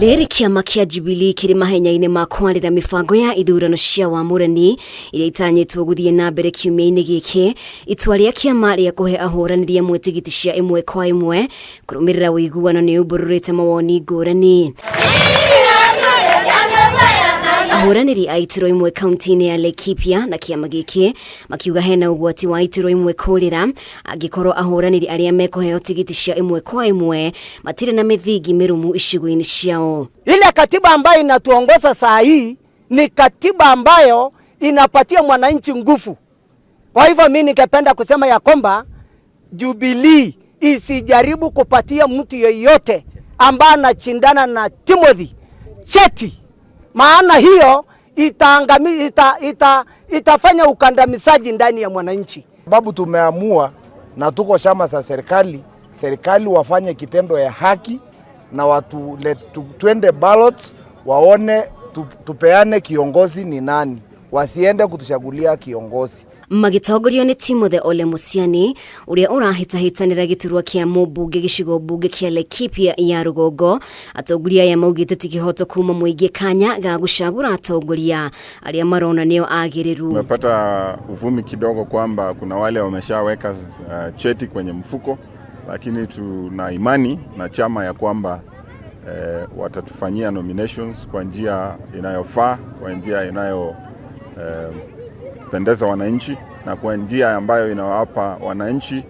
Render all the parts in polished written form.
Rĩrĩ kĩama kĩa Jubilee kĩrĩ mahenya-inĩ ma kwarĩra mĩbango ya ithurano cia wamũrani iria itanyĩtwo gũthiĩ na mbere kiumia-inĩ gĩkĩ. Itua rĩa kĩama rĩa kũhe ahũranĩri amwe tigiti cia ĩmwe kwa ĩmwe kũrũmĩrĩra ũiguano nĩ umbũrũrĩte mawoni ngũrani. Ahũranĩri a iturwa imwe kaunti-inĩ ya Laikipia na kĩama gĩkĩ makiuga hena ũgwati wa iturwa imwe kũrĩra angĩkorwo ahũranĩri arĩa mekũheo tigiti cia ĩmwe kwa ĩmwe matirĩ na mĩthingi mĩrũmu icigo-inĩ ciao. Ile katiba ambayo inatuongoza saa hii ni katiba ambayo inapatia mwananchi nguvu. Kwa hivyo mimi ningependa kusema ya kwamba Jubilee isijaribu kupatia mtu yeyote ambaye anashindana na Timothy cheti, maana hiyo itafanya ukandamizaji ndani ya mwananchi. Sababu tumeamua na tuko chama za serikali, serikali wafanye kitendo ya haki na watu twende ballots waone tupeane kiongozi ni nani, wasiende kutuchagulia kiongozi. Magĩtongorio nĩ Timothy Ole Musiani ũrĩa ũrahĩtahĩtanĩra gĩturwa kĩa mũmbunge gĩcigo mbunge kĩa Laikipia ya rũgongo. Atongoria aya maugĩte ti kĩhoto kuma mũingĩ kanya ga gũcagũra atongoria arĩa marona nĩo agĩrĩru. Tumepata uvumi kidogo kwamba kuna wale wameshaweka cheti kwenye mfuko, lakini tuna imani na chama ya kwamba watatufanyia nominations kwa njia inayofaa, kwa njia inayopendeza wananchi na kwa njia ambayo inawapa wananchi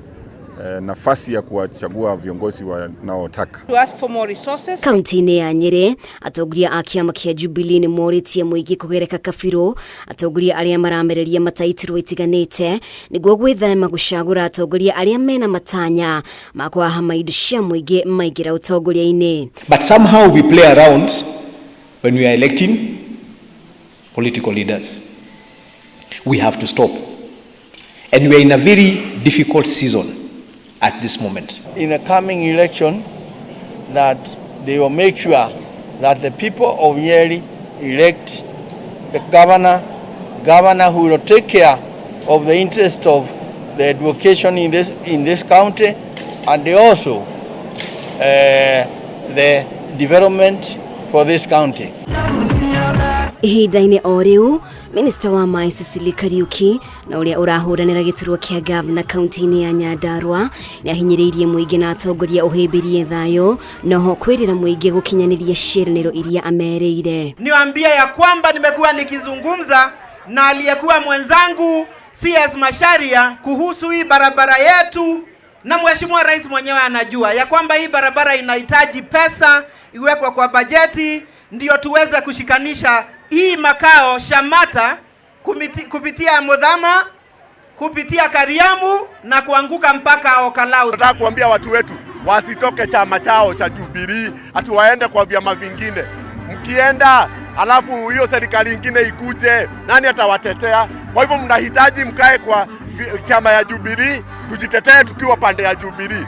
nafasi ya kuwachagua viongozi wanaotaka. To ask for more resources. Kaunti-inĩ ya Nyĩrĩ, atongoria a kĩama kĩa Jubilee nĩ morĩtie mũingĩ kũgereka kabirũ atongoria arĩa maramereria mataitirwo itiganĩte nĩguo gwĩthema gũcagũra atongoria arĩa mena matanya ma kũhahama indo cia mũingĩ maingĩra ũtongoria-inĩ. But somehow we play around when we are electing political leaders. We have to stop. And we are in a very difficult season at this moment. In a coming election, that they will make sure that the people of Nyeri elect the governor who will take care of the interest of the education in this county and also the development for this county. Ihinda-inĩ o rĩu, minista wa maĩ Cecily Kariuki na ũrĩa ũrahũranĩra gĩturwa kĩa gavana kaunti-inĩ ya Nyandarua nĩ ahinyĩrĩirie mũingĩ na atongoria ũhĩmbĩrie thayũ noho kwĩrĩra mũingĩ gũkinyanĩria ciĩranĩro iria amerĩire. Niwaambie ya kwamba nimekuwa nikizungumza na aliyekuwa mwenzangu CS Macharia kuhusu hii barabara yetu, na Mheshimiwa Rais mwenyewe anajua ya kwamba hii barabara inahitaji pesa iwekwe kwa bajeti ndio tuweze kushikanisha hii makao Shamata kupitia Muthama, kupitia Kariamu na kuanguka mpaka Olkalou. Nataka kuambia watu wetu wasitoke chama chao cha Jubilee, ati waende kwa vyama vingine. Mkienda alafu hiyo serikali ingine ikuje, nani atawatetea? Kwa hivyo mnahitaji mkae kwa chama ya Jubilee, tujitetee tukiwa pande ya Jubilee.